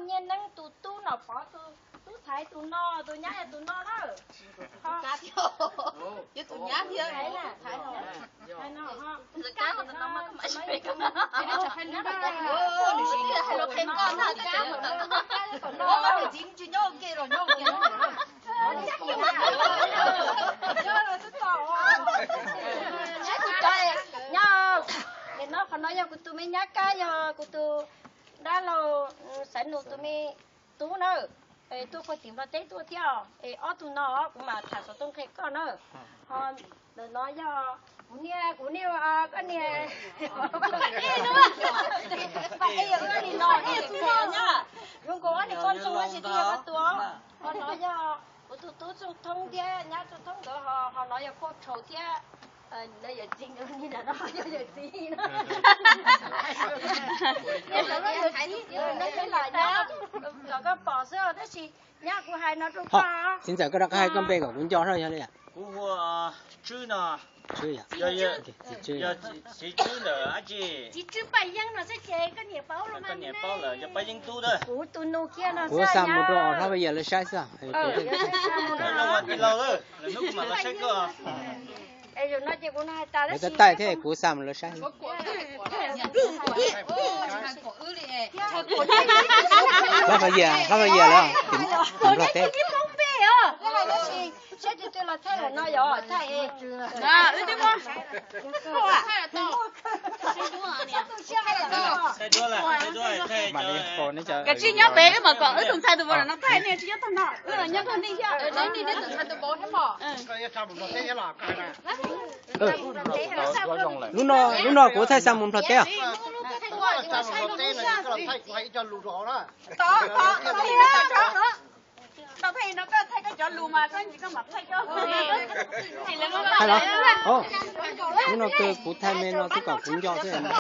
Nyiaj Neeb tus tub Nom Pov tus tub Thaiv tus no, tus nyab yog tus no na. Yog tus nyab thiab. Nyob, nim no qhov no yog kuv tus me nyab Kab, yog kuv tus dab laug Xaiv Nus tus me tub na. Tuaj puag tim Nplog teb tuaj thiab. Es ob tug no kuv mam tham xov tooj qhia koj na. Ho ntawm no yog kuv niag, kuv niag, koj niag, zoo nkaus ob niag poj ntxoog tab sis twb yog koj tus. Ho no yog kuv tus tub Txooj Thoob thiab nyab Txooj Thoob nkawd, ho no yog Phauj Tshau thiab. Lawv yawm txiv nkawd, yog yawm txiv no. Yog lawv yawm txiv, kom koj pom xwb tab sis nyab kuv hais no rau koj. Txiv ntxawm, koj rov qab hais koj npe kom kuv nco thiab yog li. Kuv hu Tswb no. Tswb yog, yog txiv Tswb ntawm dab tsi? Txiv Tswb Paj Yeeb no xwb ces koj niam paub lawm, yog Paj Yeeb tub ntag. Kuv tus nus kiag no, kuv xa mus rau Hlob Vaj Yias lawv saib xwb. Tij laug, lwm hnub kuv mam los saib koj. Lawv taij thiab kuv xa mus lawv saib. Hlob Vaj Yias, Hlob Vaj Yias lawv tim Nplog teb. Koj tsis nyob pem wb mam kom wb tus ntxhais tus vauv no thaij, nej tsis nyob tag no, wb los nyob nrog nej thiab. Lub no, lub no kuv thaij xa mus Nplog teb os. Thaij los, lub no kuv thaij me no xwb kom kuv nco xwb.